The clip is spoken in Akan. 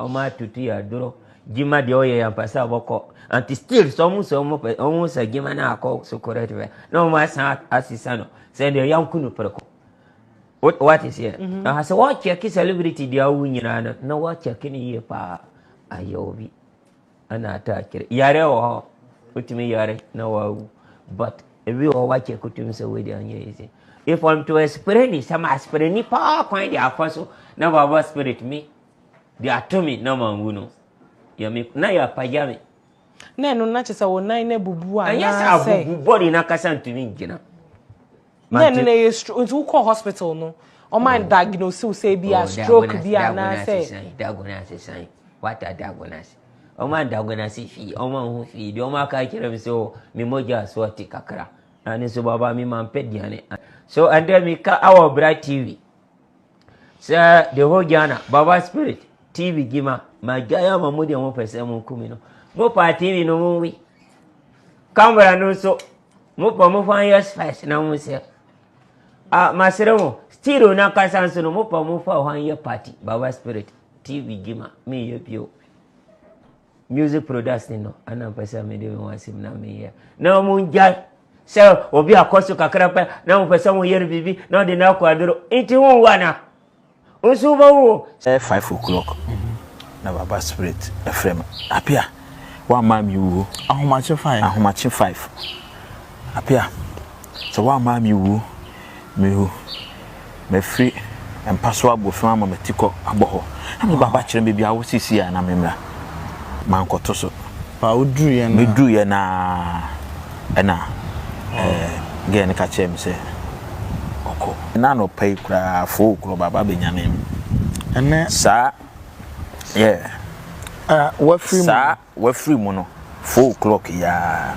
Ɔmo atutu yɛ aduro. Gyima deɛ ɔyɛ yɛ ampa sɛ ɔbɔkɔ. Anti still sɛ ɔmo sɛ ɔmo pɛ ɔmo sɛ gyima no akɔ so correct pɛ na ɔmo asan asesa no sɛ deɛ yɛnko no prɛko. Wate seɛ? Mm-hmm. Aha sɛ wɔkyɛke celebrity deɛ awu nyinaa no na wɔkyɛke no yie paa ayɛ obi ɛna ata akyerɛ. Yare wɔ hɔ wotumi yare na wawu but ebi wɔ hɔ wakyɛke wotumi sɛ wei deɛ anyɛ easy. If I'm to explain it, sɛ ma explain paa kwan de afa so na baba spirit me de ato me na manwu no yɛ me na yɛ apagya me. Na ɛno na kyerɛ sɛ wo nan no abubu anaasɛ. Ɛnyɛ sɛ abubu body no ankasa ntumi ngyina. Na ɛno na ɛyɛ stroke nti wokɔ hospital no ɔma oh. diagnose wo sɛ bi a oh, stroke bi anaasɛ. Diagnose san wata diagnose ɔma diagnose fii ɔma ho fii deɛ ɔma aka kyerɛ me sɛ oh, me mogya so ɔte kakra na ne nso baba me ma mpɛ duane so ɛndɛ meka awɔ bra tv Sɛ the whole Ghana Baba Spirit TV gima ma gyae ama mo deɛ mo pɛ sɛ mo kumi no mo pa TV no mo wi camera no nso mo pa mo fa yɛ spice na mo sɛ ah masere mo stereo na kasa nso no mo pa mo fa hɔ yɛ party Baba Spirit TV gima me yɛ bio Music production no ana mpɛ sɛ mede me ho asɛm na meyɛ na ɔmo ngyae sɛ obi akɔ so kakra pɛ na mo pɛ sɛ mo yɛ no biribi na ɔde no akɔ aduro nti ho nwu ana nso wobɛwu o. Ɛyɛ 5 o'clock na Baba Spirit frɛ me, Apia, woamma me wuo. Ahomakye 5. Ahomakye 5. Apia, sɛ woamma me wuo, mewu. Mafiri mpa so abɔ fi ama m'ati kɔ abɔ hɔ. Na me baba kyerɛ me baabi a wosisi a na memmra. Mankɔto so. Pa woduruiɛ no. Meduruiɛ no ara ɛna ɛɛ girl no ka kyerɛɛ me sɛ ɔkɔ. Na anɔpa yi koraa 4 o'clock baba bɛnyanee me. Ɛnɛ. Saa yeah. Ah, wafiri mu. Saa wafiri mu no 4 o'clock yi ara.